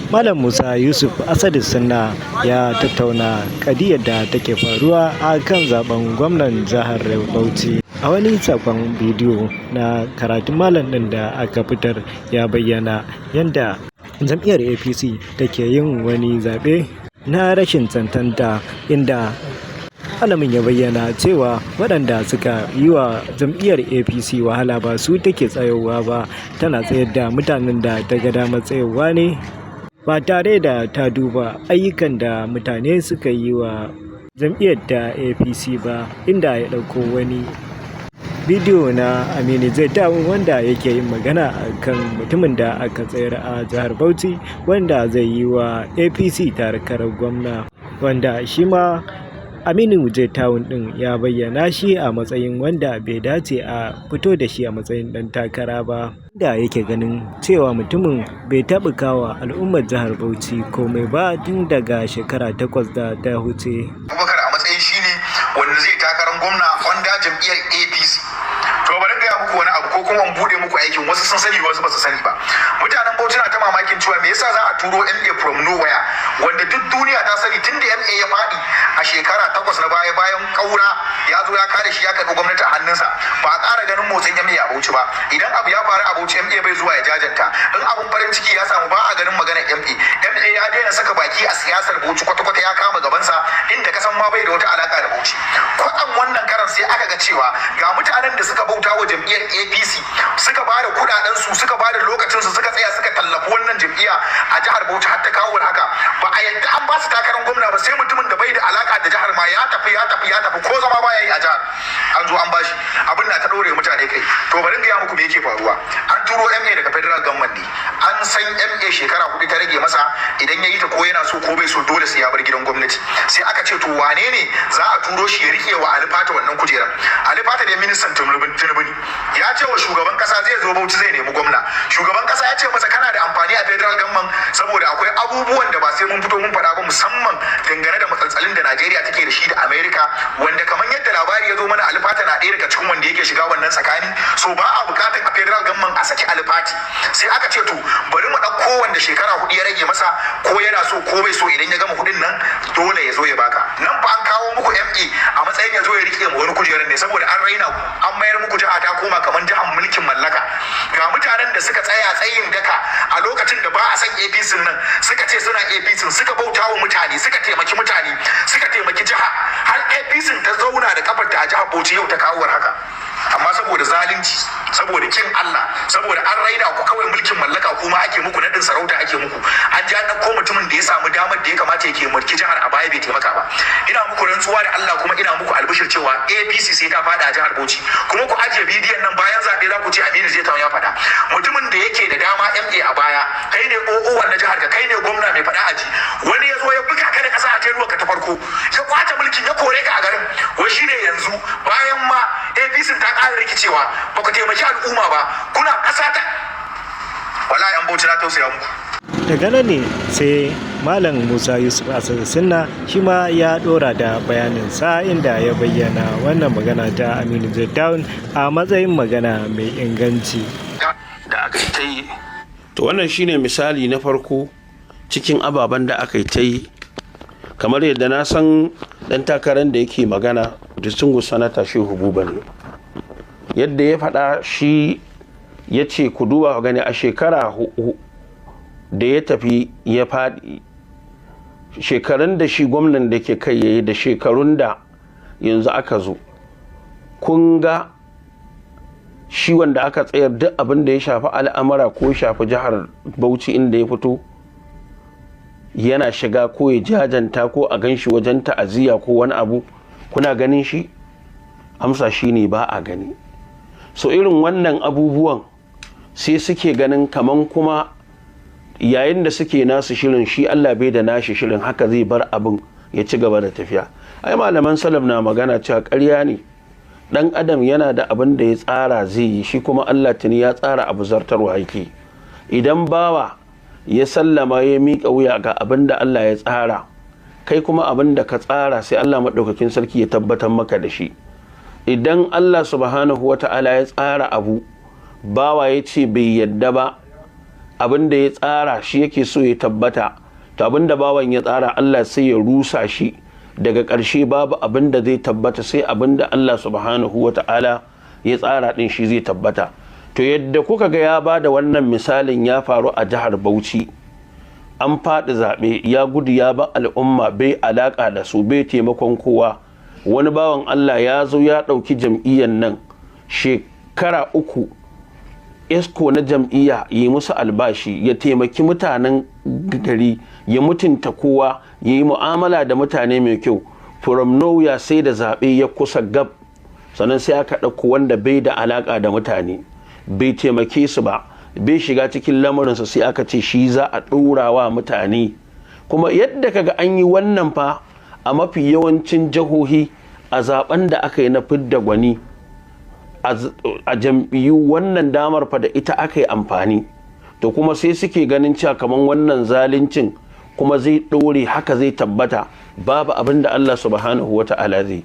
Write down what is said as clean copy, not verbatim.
Malam Musa Yusuf Asadu Sunna ya tattauna kadiyar da take faruwa a kan zaben gwamnan jihar Bauchi. A wani sakon bidiyo na karatun malam ɗin da aka fitar, ya bayyana yadda jam'iyyar APC take yin wani zaɓe na rashin cancanta, inda malamin ya bayyana cewa waɗanda suka yi wa jam'iyyar APC wahala ba su take tsayowa ba, tana tsayar da mutanen da ta ga damar tsayowa ne ba tare da ta duba ayyukan da mutane suka yi wa jam'iyyar ta APC ba, inda ya ɗauko wani bidiyo na Aminu J Town wanda yake yin magana kan mutumin da aka tsayar a jihar Bauchi wanda zai yi wa APC takarar gwamna, wanda shi ma Aminu J Town ɗin ya bayyana shi a matsayin wanda bai dace a fito da shi a matsayin ɗan takara ba, da yake ganin cewa mutumin bai taɓuka wa al'ummar jihar Bauchi komai ba tun daga shekara 8 da ta huce. Abubakar a matsayin shine wanda zai takarar gwamna under jam'iyyar APC. To, bari gaya muku wani abu ko kuma in bude muku aikin. Wasu sun sani, wasu ba su sani ba. Mutanen Bauchi na ta mamakin cewa me yasa za a turo MA from nowhere, wanda duk duniya ta sani tun da MA ya faɗi a shekara 8 na baya, bayan kaura ya zo ya kare shi, ya karɓi gwamnati a hannunsa, ba a ƙara ganin motsin MA a Bauchi ba. Idan abu ya faru a Bauchi, MA bai zuwa ya jajanta. In abun farin ciki ya samu, ba a ganin maganar MA. MA ya daina saka baki a siyasar Bauchi kwata-kwata, ya kama gabansa, inda kasan ma bai da wata alaka da Bauchi. Kwatsam wannan karan sai aka ga cewa ga mutanen da suka bauta wa jam'iyyar APC, suka ba da kudaden su, suka ba da lokacin su, suka tsaya suka tallafi wannan jam'iyya a jihar Bauchi har ta kawo haka, ba a yadda an ba su takarar gwamna ba, sai mutumin da bai da alaka da jihar ma, ya tafi, ya tafi, ya tafi, ko zama baya yi a jihar, an zo an bashi. Abin na ta ɗore mutane kai. To, bari in gaya muku me yake faruwa. An turo MA daga federal government ne. An san MA shekara 4 ta rage masa. Idan ya yi ta, ko yana so ko bai so, dole sai ya bar gidan gwamnati. Sai aka ce, to wane ne za a turo shi ya rike wa Ali Pate wannan kujerar? Ali Pate da ministan Tinubu ne. Ya ce wa shugaban kasa zai zo Bauchi zai nemi gwamna. Shugaban kasa ya ce masa kana da amfani a federal government, saboda akwai abubuwan da ba sai mun fito mun faɗa ba, musamman dangane da matsaltsalin da Najeriya take da shi da America, wanda kamar yadda labari ya zo mana, Ali Pate na ɗaya daga cikin wanda yake shiga wannan tsakani. So ba a bukatar a federal government a saki Ali Pate. Sai aka ce, to bari mu ɗauko wanda shekara 4 ya rage masa, ko yana so ko bai so, idan ya gama hudun nan dole ya zo ya baka. Nan fa an kawo muku MA a matsayin ya zo ya rike mu wani kujerar ne, saboda an raina ku, an mayar muku jiha ta koma kamar jihar mulkin mallaka. Ga mutanen da suka tsaya tsayin daka a lokacin da ba a san APC nan, suka ce suna APC, suka bauta wa mutane, suka taimaki mutane, suka taimaki jiha, har APC ta zauna da kafarta a jihar Bauchi, yau ta kawo haka. Amma saboda zalunci, saboda kin Allah, saboda an raina ku, kawai mulkin mallaka kuma ake muku, nadin sarauta ake muku, an ji an ɗauko mutumin da ya samu damar da ya kamata ya mulki jihar a baya bai taimaka ba. Ina muku rantsuwa da Allah, kuma ina muku albishir cewa APC sai ta fada a jihar Bauchi. Kuma ku ajiye bidiyon nan, bayan zaɓe za ku ce Aminu J Town ya faɗa. Mutumin da yake da dama, MA a baya, kai ne OO na jihar ka, kai ne gwamna mai faɗa aji, wani ya zo ya buga ka da ƙasa a tenuwa ka ta farko, ya kwace mulkin, ya kore ka a garin, wai shine yanzu bayan ma APC ta ƙara rikicewa, ba ku taimaki al'umma ba, kuna ƙasa ta. Wallahi an Bauchi, na tausaya muku. Daga nan ne sai Malam Musa Yusuf Asadu Sunna shi ma ya dora da bayaninsa, inda ya bayyana wannan magana ta Aminu J Town a matsayin magana mai inganci. Da aka ta yi. To, wannan shine misali na farko cikin ababen da aka yi ta yi. Kamar yadda na san dan takarar da yake magana, distinguished Sanata Shehu Buba ne, yadda ya faɗa shi ya ce, ku duba ku gani, a shekara da ya tafi ya faɗi, shekarun da shi gwamnan da ke kai yayi da shekarun da yanzu aka zo, kun ga shi wanda aka tsayar, duk abin da ya shafi al'amura ko shafi jihar Bauchi inda ya fito, yana shiga ko ya jajanta ko a gan shi wajen ta'aziyya ko wani abu, kuna ganin shi? Amsa shi ne ba a gani. So irin wannan abubuwan sai suke ganin kaman kuma yayin da suke nasu shirin, shi Allah bai da nashi shirin, haka zai bar abin ya ci gaba da tafiya. Ai malaman salaf na magana cewa ƙarya ne, dan adam yana da abin da ya tsara zai yi, shi kuma Allah tuni ya tsara abu, zartarwa yake. Idan bawa ya sallama ya miƙa wuya ga abin da Allah ya tsara, kai kuma abin da ka tsara sai Allah maɗaukakin sarki ya tabbatar maka da shi. Idan Allah Subhanahu wata'ala ya tsara abu, bawa ya ce bai yadda ba, Abin da ya tsara shi yake so ya tabbata. To, abin da bawan ya tsara, Allah sai ya rusa shi. Daga ƙarshe babu abin da zai tabbata sai abin da Allah Subhanahu wa Ta'ala ya tsara din, shi zai tabbata. To, yadda kuka ga ya ba da wannan misalin, ya faru a jihar Bauchi. An faɗi zaɓe, ya gudu ya ba al'umma, bai alaƙa da su, bai taimakon kowa. Wani bawan Allah ya zo ya ɗauki jam'iyyar nan shekara 3, exco na jam'iyya, yi musu albashi, ya taimaki mutanen gari, ya mutunta kowa, ya yi mu'amala da mutane mai kyau. From nowhere, sai da zaɓe ya kusa gab, sannan sai aka ɗauko wanda bai da alaƙa da mutane, bai taimake su ba, bai shiga cikin lamarinsa, sai aka ce shi za a ɗora wa mutane. Kuma yadda kaga an yi wannan fa a mafi yawancin jihohi a zaben da aka yi na fidda gwani a jam'iyyu, wannan damar fa da ita aka yi amfani. To, kuma sai suke ganin cewa kamar wannan zaluncin kuma zai ɗore, haka zai tabbata, babu abin da Allah Subhanahu wa Ta'ala zai